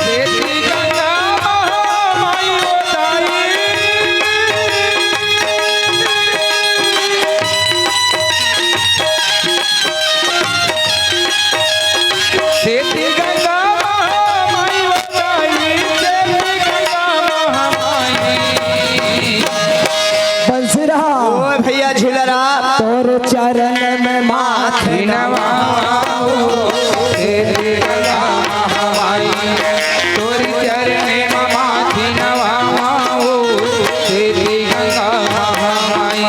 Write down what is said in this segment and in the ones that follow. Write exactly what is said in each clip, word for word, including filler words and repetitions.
सेती गंगा महामाई ओ दाई। सेती गंगा महामाई ओ दाई, सेती गंगा महामाई। बंसीराम। ओ भैया झूलरा। तोर चरण में माथ नवाओ, सेती गंगा महामाई। तोर चरण में माथ नवाओ, सेती गंगा महामाई।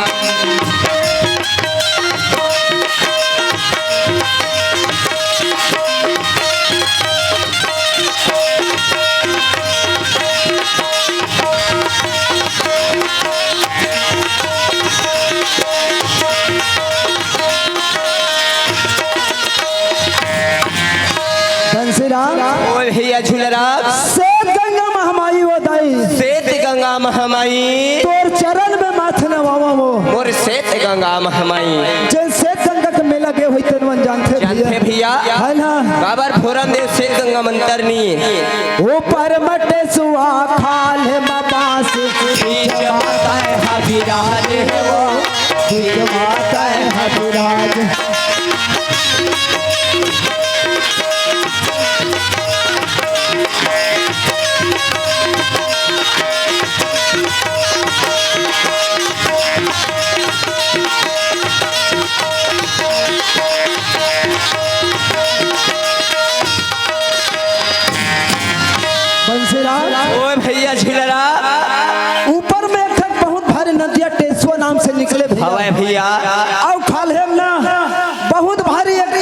घनश्याम। ओ भैया झूलराम। सेत गंगा महामाई ओ दाई। सेत गंगा महामाई। तोर चरण में माथ नवावा वो। मोर सेत गंगा महामाई। जेन सेत गंगा के मेला गे होई तेन मन जानथे भैया। जानथे भैया। है ना? काबर फोरन देव सेत गंगा मंतर नी। ऊपर मटे सुआ खाल म बास। बीच माता है विराज है वो। बीच माता है विराज। बंसीराम। ओ भैया झिलरा। ऊपर में एक ठन बहुत भारी नदिया टेसुआ नाम से निकले भैया। हवय भैया। अउ खाल्हे म ना बहुत भारी एक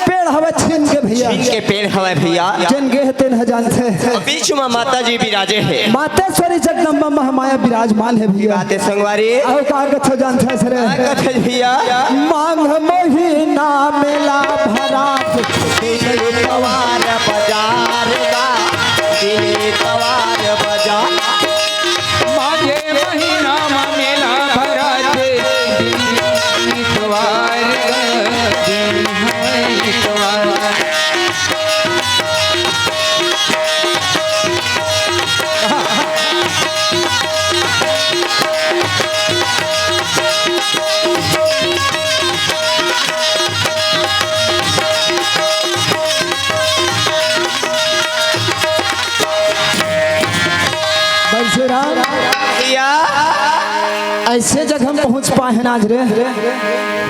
पेड़ हवय छीन के भैया। छीन के पेड़ हवय भैया। जेन गे हे तेन ह जानथे। अउ बीच म माता जी विराजे हे। मातेश्वरी जगदम्बा महामाया विराजमान हे भैया। बाते संगवारी। अउ का कथो जानथे सरे? का कथे भैया? माघ महीना मेला भरात। दिन इतवार बाजार बा। दिन इतवार बाजार। माघे महीना म मेला भराथे, दिन इतवार, दिन इतवार। बंसीराम। भैया। ऐसे जगह हम पहुंच पाए हैं आज रे।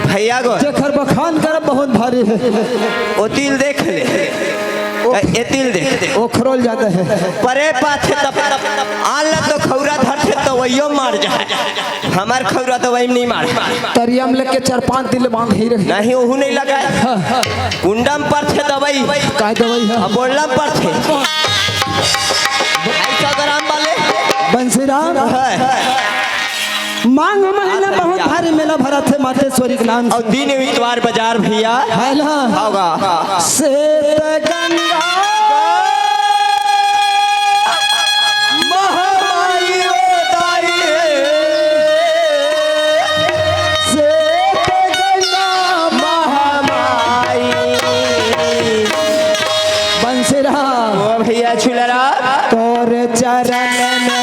भैया गो। जेकर बखान करब बहुत भारी है। ओ तिल देख ले। ओ ए तिल देख। ओखरोल जाता है। परे पाथे तब, तब आन ल तो खौरा धरथे त वइयो मार जा। हमर खौरा त वइम नइ मार। तरिया म लेके चार पांच दिन ले बांध ही रही। नहीं, ओहू नइ लगाय। हाँ, हाँ। कुंडा म परथे दवई। काय दवई है? अब बोलना परथे। ढाई सौ ग्राम वाले। बंसीराम। है। माघ महीना बहुत भारी मेला भराथे मातेश्वरी के नाम से। अउ दिन इतवार बाजार भैया। है ना? होगा। सेत गंगा महामाई ओ दाई। सेत गंगा महामाई। बंसीराम। ओ भैया झूलराम। तोर चरण में